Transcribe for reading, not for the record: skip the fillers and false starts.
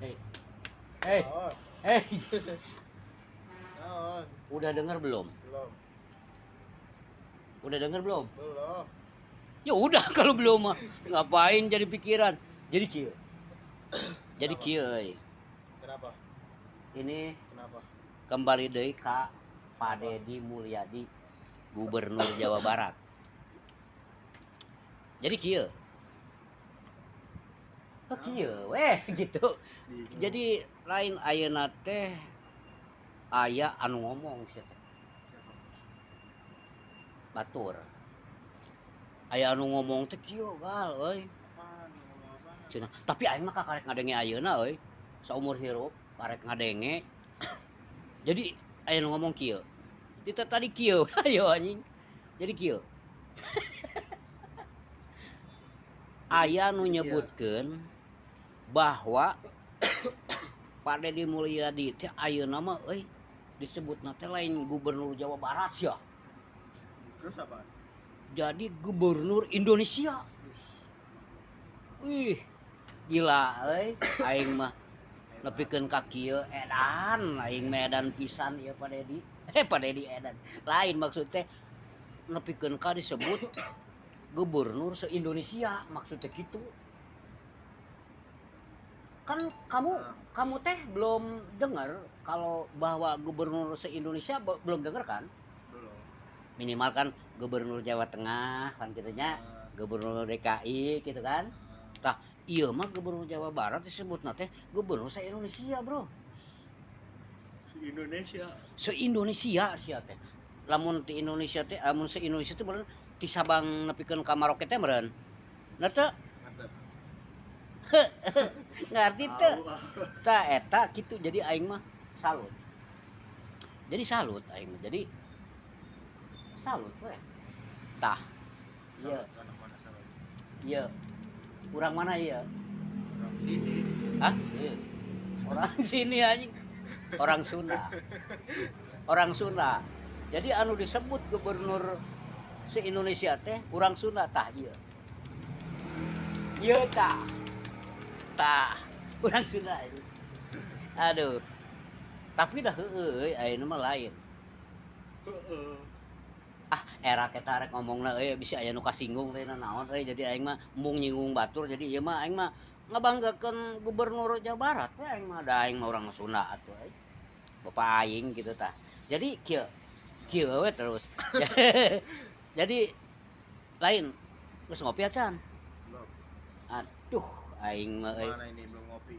Hey. Hey. Hey. Naon? Udah denger belum? Belum. Udah denger belum? Belum. Ya udah kalau belum mah ngapain jadi pikiran. Jadi kieu. Jadi kieu euy. Kenapa? Ini kenapa? Kembali deui ka Pak Dedi Mulyadi, Gubernur Jawa Barat. Jadi kieu. Oh kieu weh gitu. Bingung. Jadi lain ayeuna teh aya anu ngomong sia teh. Siapa? Batur. Aya anu ngomong teh kieu gal euy. Apaan? Ngomong apaan? Cenah, tapi aing mah kakarek ngadenge ayeuna euy. Saumur hirup karek ngadenge. Jadi aya nu ngomong kieu. Kita tadi kieu, ayo anjing. Jadi kieu. Aya nu nyebutkeun bahwa Pak Dedi Mulyadi teh ayeuna mah euy disebutna teh lain gubernur Jawa Barat sia. Terus apa? Jadi gubernur Indonesia. Wih, gila euy, aing mah nepikeun ka kieu edan, aing mah edan pisan ieu Pak Dedi. Pak Dedi edan. Lain maksud teh nepikeun ka disebut gubernur se-Indonesia maksudnya gitu. Kan kamu teh belum dengar kalau bahwa gubernur se-Indonesia belum dengar kan? Belum. Minimal kan gubernur Jawa Tengah kan gitunya, gubernur DKI gitu kan. Tah, ieu mah gubernur Jawa Barat disebutna teh gubernur se-Indonesia, Bro. Se-Indonesia. Se-Indonesia sia teh. Lamun ti Indonesia teh, lamun se-Indonesia teh meureun ti Sabang nepikeun ka Maroke teh meureun. Nah teu? Ngarti teu? Tah eta kitu jadi aing mah salut. Jadi salut aing mah. Jadi salut we. Tah. Ieu. Ieu. Urang mana ieu? Orang sini. Hah? Iya. Orang sini anjing. Orang Sunda. Orang Sunda. Jadi anu disebut gubernur se-Indonesia teh urang Sunda tah ieu. Ieu tah. Tah, urang Sunda ini. Aduh. Tapi dah heueuh euy ayeuna mah lain. Heeh. Ah, era kita rek ngomongna euy bisi aya nu kasinggung teh naon euy jadi aing mah embung nyinggung batur jadi ieu mah aing mah ngabanggakeun gubernur Jawa Barat we aing mah da aing mah urang Sunda atuh euy. Bapak aing gitu tah. Jadi kieu kieu we terus. Jadi lain geus ngopi acan? Belum. Aduh, aing mah euy. Mana ini belum ngopi.